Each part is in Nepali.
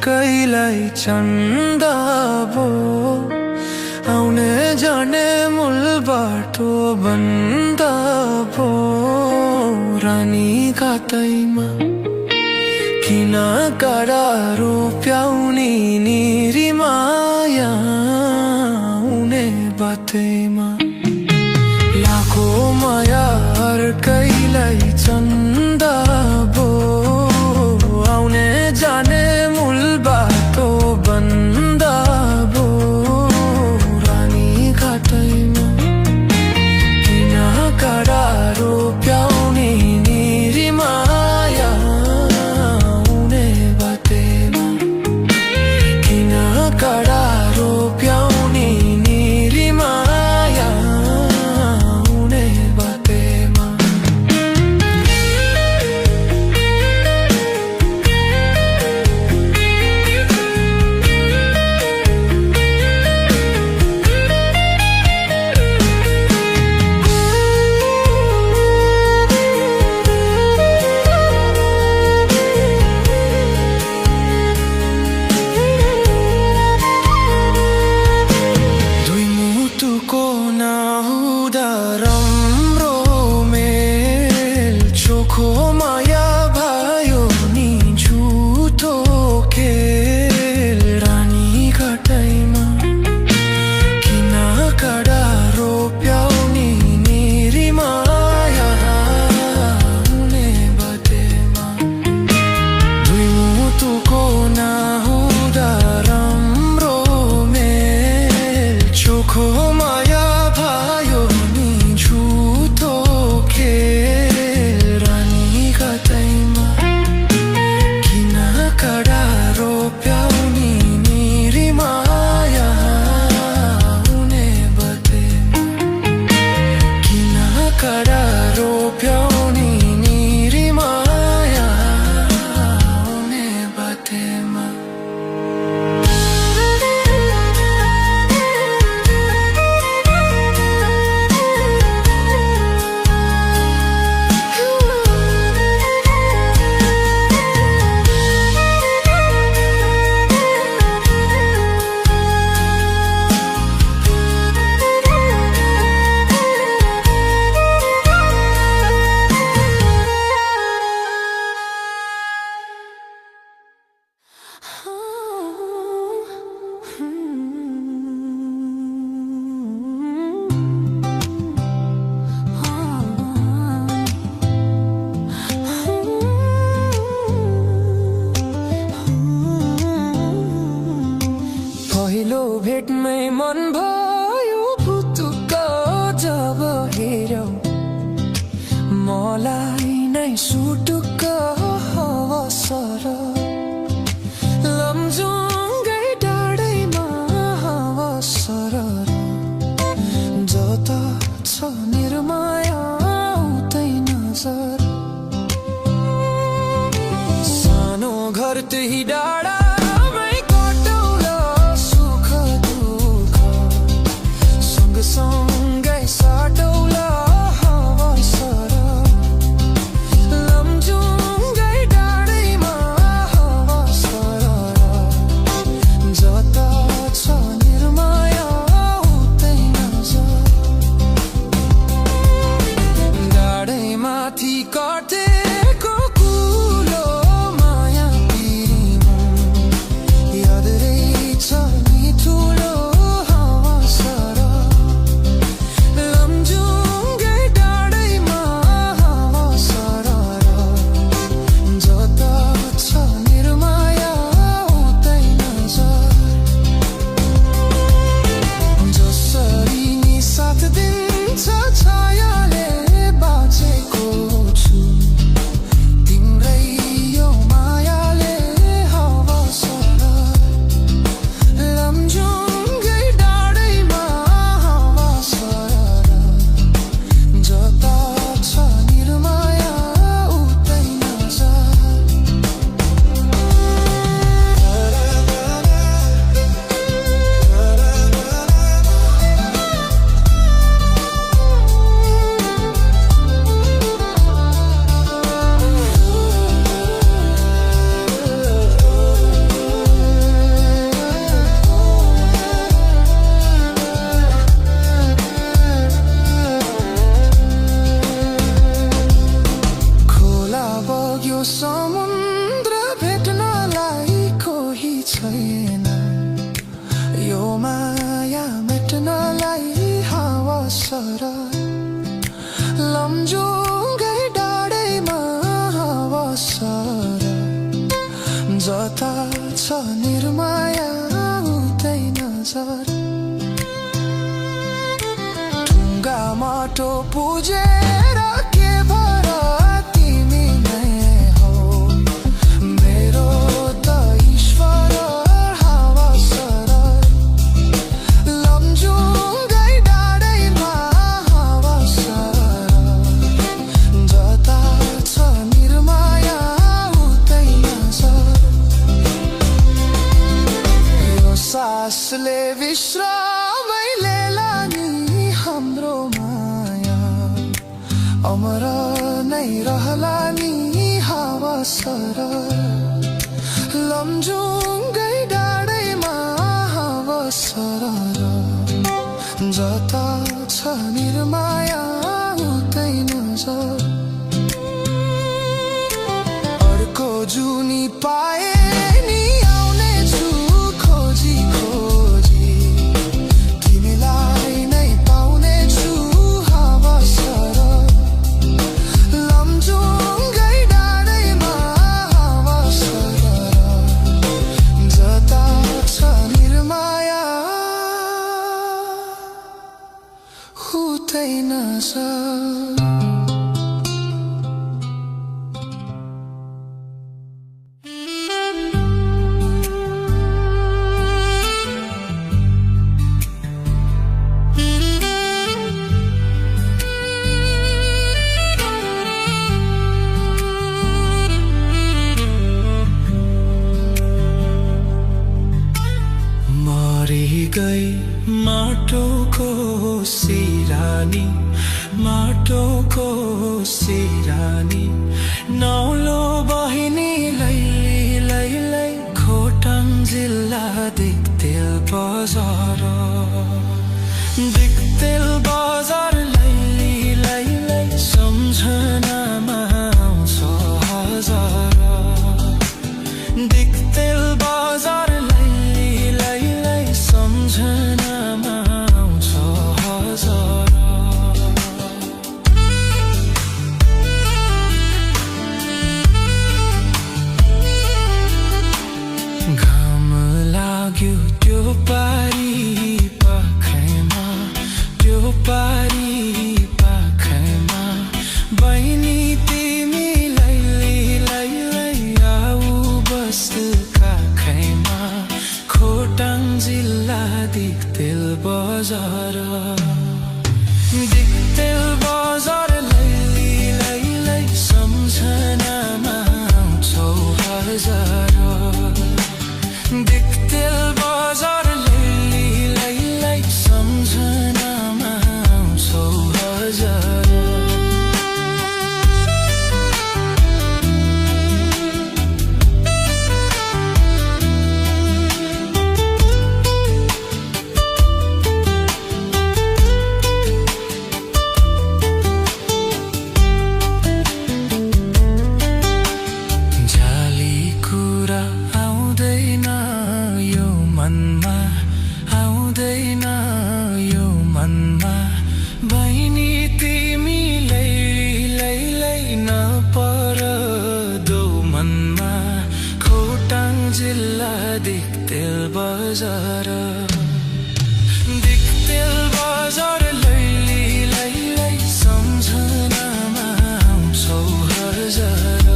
कहिलाई चन्दा भो आउने जाने मूल बाटो बन्दा भो रानी कातैमा किन काडा रोप्याउनी निरी माया हुने बाटैमा लाखो माया अर्कैलाई चन्दा भो आउने जाने मूल बाटो बन्दा भो रानी काटैमा किन काडा रोप्याउने निरी माया हुने बाटैमा किन काडा रोप्याउने निरी माया हुने बाटैमा माया भयो नि झुटो खेल रानी काटैमा किन काडा रोप्याउने निरी माया हुने बाटैमा दुई मुटुको नहुँदा राम्रो मेल चोखो माया भयो नि झुटो खेल किन काडा रोप्याउने निरी माया हुने बाटैमा किन काडा रोप्याउने निरी माया हुने बाटैमा पहिलो भेटमै मन भयो पुतुक्क जब हेर्यौ मलाई नै सुटुक्क हवसर लमजुङ्गै डाँडैमा हवसर जता छ निर्माया उतै नजर सानो घर त्यही डाँडा सँगै साटौला हवसर लमजुङ्गै डाँडैमा हवसर जता छ निर्माया उतै नजर डाँडैमाथि कटेको कुलो माया पिरीमा याद रहेछ नि ठुलो छायाले बाँचेको छु बाटो पुजेर के भर तिमी नै हौ मेरो त ईश्वर हावा सरर लमजुङ्गै डाँडैमा हावा सरर जता छ निर्माया उतै नजर यो सासले विश्रामै लेला नि हाम्रो माया अमर नै रहला नि हावा सरर लमजुङ्गै डाँडैमा हावा सरर जता छ निर्माया उतै नजर अर्को जुनी पाए नि आउने छु खोजी खोजी तिमीलाई नै पाउने छु हावा सरर लमजुङ्गै डाँडैमा हावा सरर जता छ निर्माया उतै नजर गई माटोको सिरानी माटोको सिरानी नौलो बहिनी लैली लैलै खोटाङ जिल्ला दिक्तेल बजार लैली लैलै सम्झनामा आउँछ हजार दिक्तेल बजार लैली लैलै सम्झनामा आउँछ हजार घाम लाग्यो त्यो पारी पाखैमा त्यो पारी पाखैमा बहिनी तिमी लैली लैलै आऊ बस काखैमा खोटाङ जिल्ला दिक्तेल बजार लैली लैलै सम्झनामा आउँछौ हजार दिक्तेल बजार लैली लैलै सम्झनामा आउँछौ हजार आउँदैन यो मनमा बहिनी तिमी लैली लैलै नपर दो मनमा खोटाङ जिल्ला दिक्तेल बजार लैली लैलै सम्झनामा आउँछौ हजार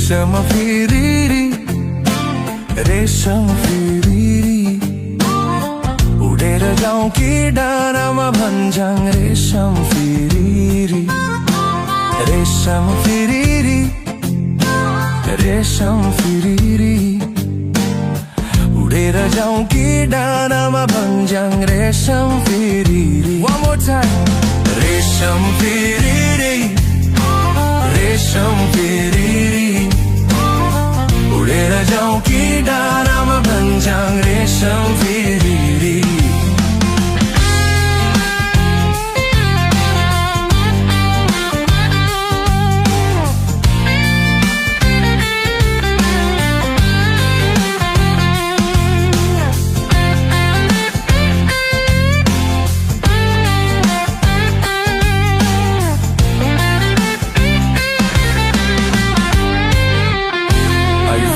रेशम फिरिरी रेशम फिरिरी उडेर जाउँ कि डाँडामा भन्ज्याङ रेशम फिरिरी रेशम फिरिरी रेशम फिरिरी उडेर जाउँ कि डाँडामा भन्ज्याङ रेशम फिरिरी One more time रेशम फिरिरी रेशम फिरिरी उडेर जाउँ कि डाँडामा भन्ज्याङ रेशम फिरिरी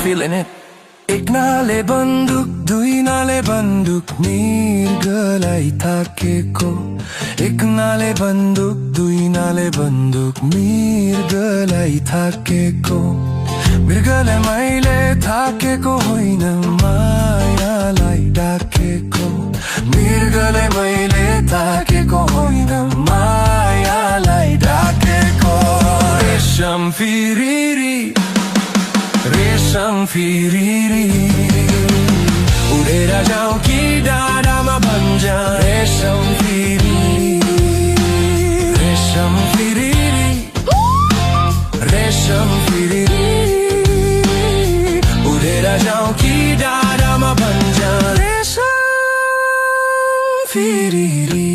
Feeling it. एक नाले बन्दुक दुई नाले बन्दुक मृगलाई थाकेको एक नाले बन्दुक दुई नाले बन्दुक मृगलाई थाकेको मृगलाई मैले थाकेको होइन मायालाई डाकेको मृगलाई मैले थाकेको होइन मायालाई डाकेको रेशम फिरिरी रेशम फिरिरी उडेर जाउँ कि डाँडामा भन्ज्याङ रेशम फिरिरी रेशम फिरिरी रेशम फिरिरी उडेर जाउँ कि डाँडामा भन्ज्याङ रेशम फिरिरी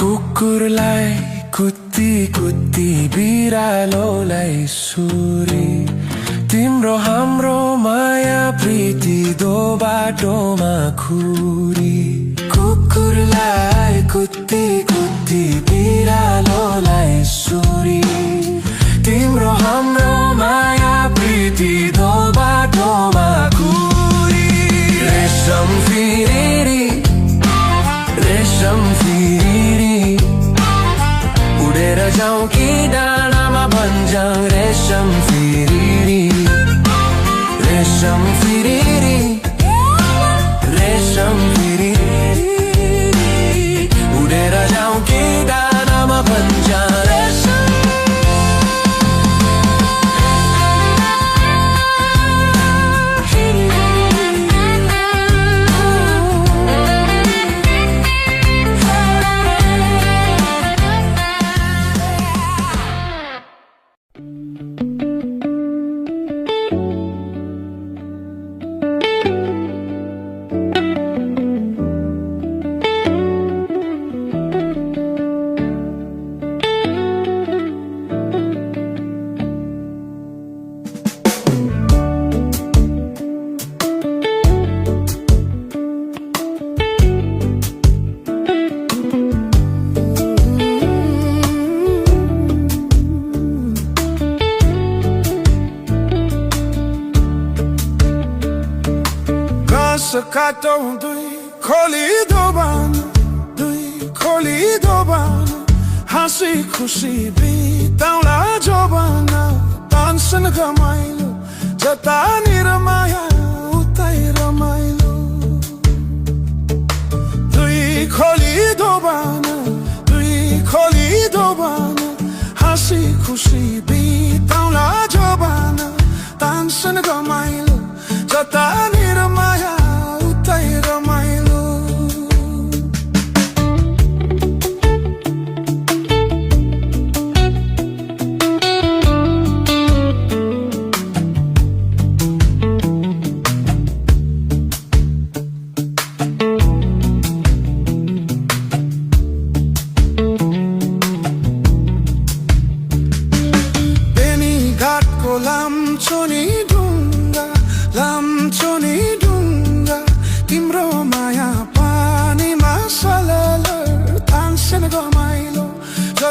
कुकुरलाई कुत्ती कुत्ती बिरालोलाई सुरी तिम्रो हाम्रो माया प्रीति दो बाटोमा खुरी कुकुरलाई कुत्ती कुत्ती बिरालोलाई सुरी तिम्रो हाम्रो माया प्रीति दो बाटोमा खुरी रेशम फिरिरी रेशम फिरिरी उडेर जाउँ कि डाँडामा भन्ज्याङ रेशम फिरिरी रेशम फिरिरी रेशम फिरिरी उडेर जाउँ कि डाँडामा भन्ज्याङ रेशम Sakato dui kholi doban dui kholi doban hasi khushi bitau la jobana tansan gamailu jata niramaya utai ramailu dui kholi dobana hasi khushi bitau la jobana tansan gamailu jata niramaya Ramailu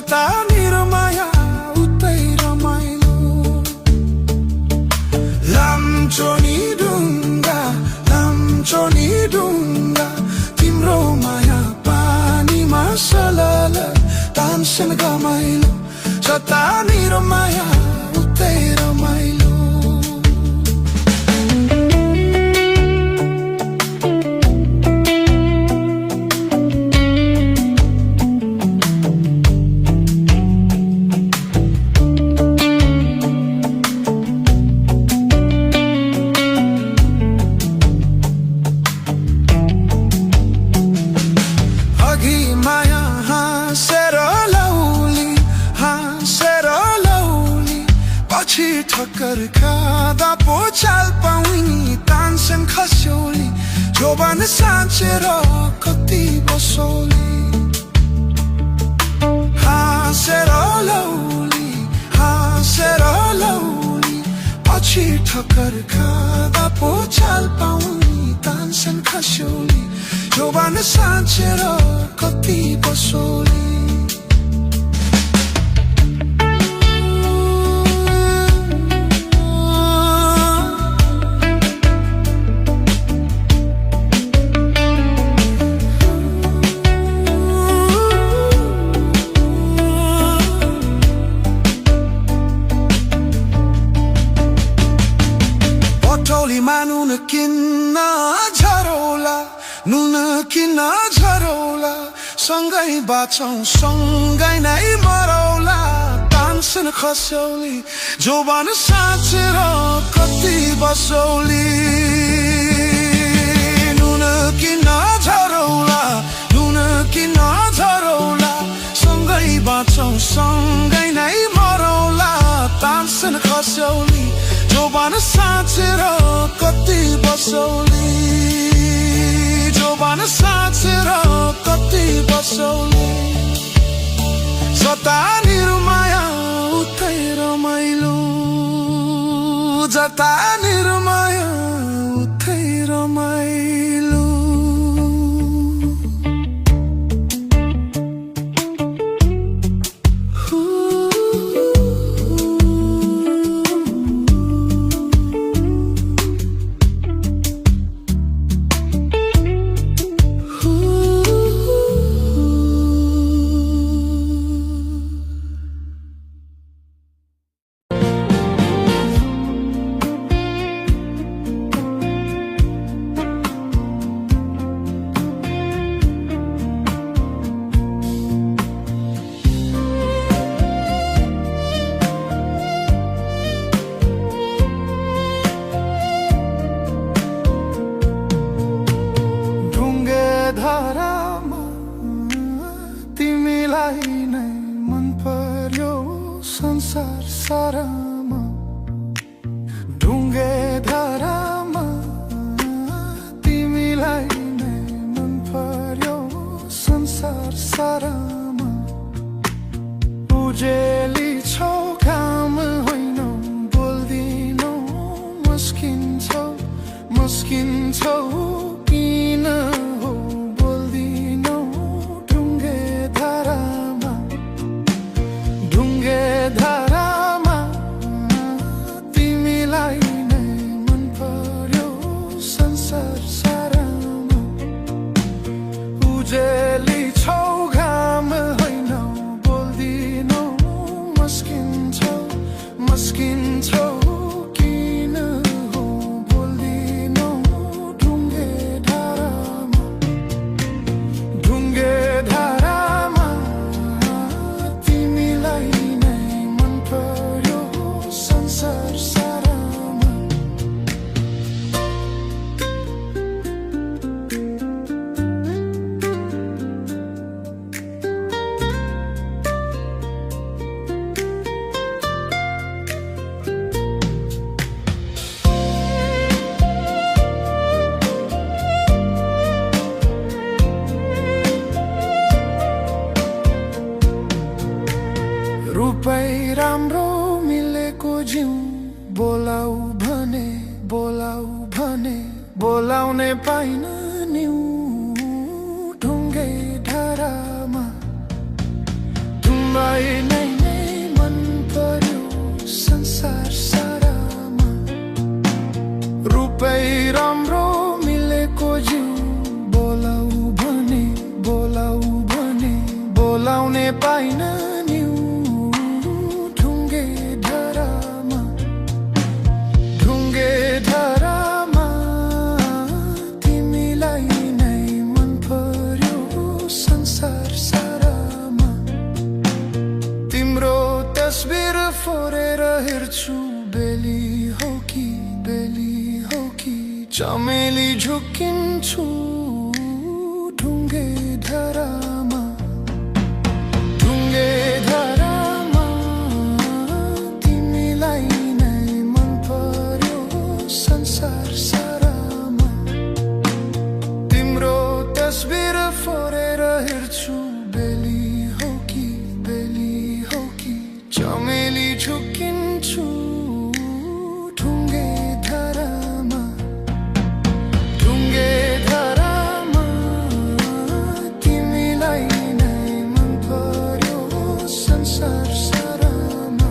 जता मेरो माया उतै रमाइलो लाम्चोनी ढुङ्गा तिम्रो माया पानीमा सलल तानसेन घमाइलो जता मेरो माया उतै रमाइलो ठक्कर खाँदा पो चाल पाउनी तानसेन खस्यौली जोबान साँचेर कति बसौली हाँसेर लौली पछि ठक्कर खाँदा पो चाल पाउनी तानसेन खस्यौली जोबान साँचेर कति बसौली नुन किन्न झरौला सँगै बाँचौँ सँगै नै मरौला तानसेन खस्यौली जोबान साँचेर कति बसौली नुन किन्न झरौला सँगै बाँचौँ सँगै नै मरौला तानसेन खस्यौली जोबान साँचेर कति बसौली जोबान साँचेर कति बसौली जता मेरो माया उतै रमाइलो जता मेरो माया उतै रमाइलो तिमीलाई नै मन पर्यो संसार सारामा ढुङ्गे धारामा तिमीलाई नै मन पर्यो संसार सारामा उजेली छौ काम होइन बोल्दिनौ मस्किन्छौ किन हो बोल्दिनौ ढुङ्गे धारामा तिमीलाई नै मन पर्यो संसार सारामा उजेली छौ घाम होइन बोल्दिनौ मस्किन्छौ किन हो बोल्दिनौ ढुङ्गे धारामा तिमीलाई नै मन पर्यो संसार सारामा रूपै राम्रो मिलेको जिउ बोलाउ भने बोलाउने पाइन निउ ढुङ्गे धारामा तिमीलाई नै मन पर्यो संसार सारामा रूपै राम्रो मिलेको जिउ बोलाउने पाइन नि ढुङ्गे धरामा तिमीलाई नै मन पर्यो संसार सारामा तिम्रो तस्बिर फोरेर हेर्छु बेली हो कि चमेली झुकिन्छु ढुङ्गे धरामा तिमीलाई नै मन पर्यो संसार सारामा तिम्रो तस्बिर फोरेर हेर्छु बेली हो कि चमेली झुकिन्छु ढुङ्गे धरामा तिमीलाई नै मन पर्यो संसार सारामा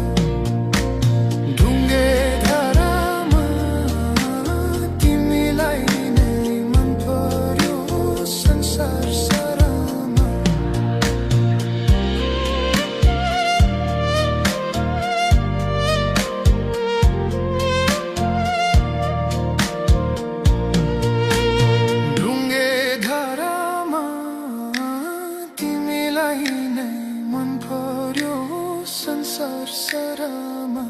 ढुङ्गे धरामा तिमीलाई नै मन पर्यो संसार सारामा ढुङ्गे धरामा तिमीलाई नै मन पर्यो संसार सारामा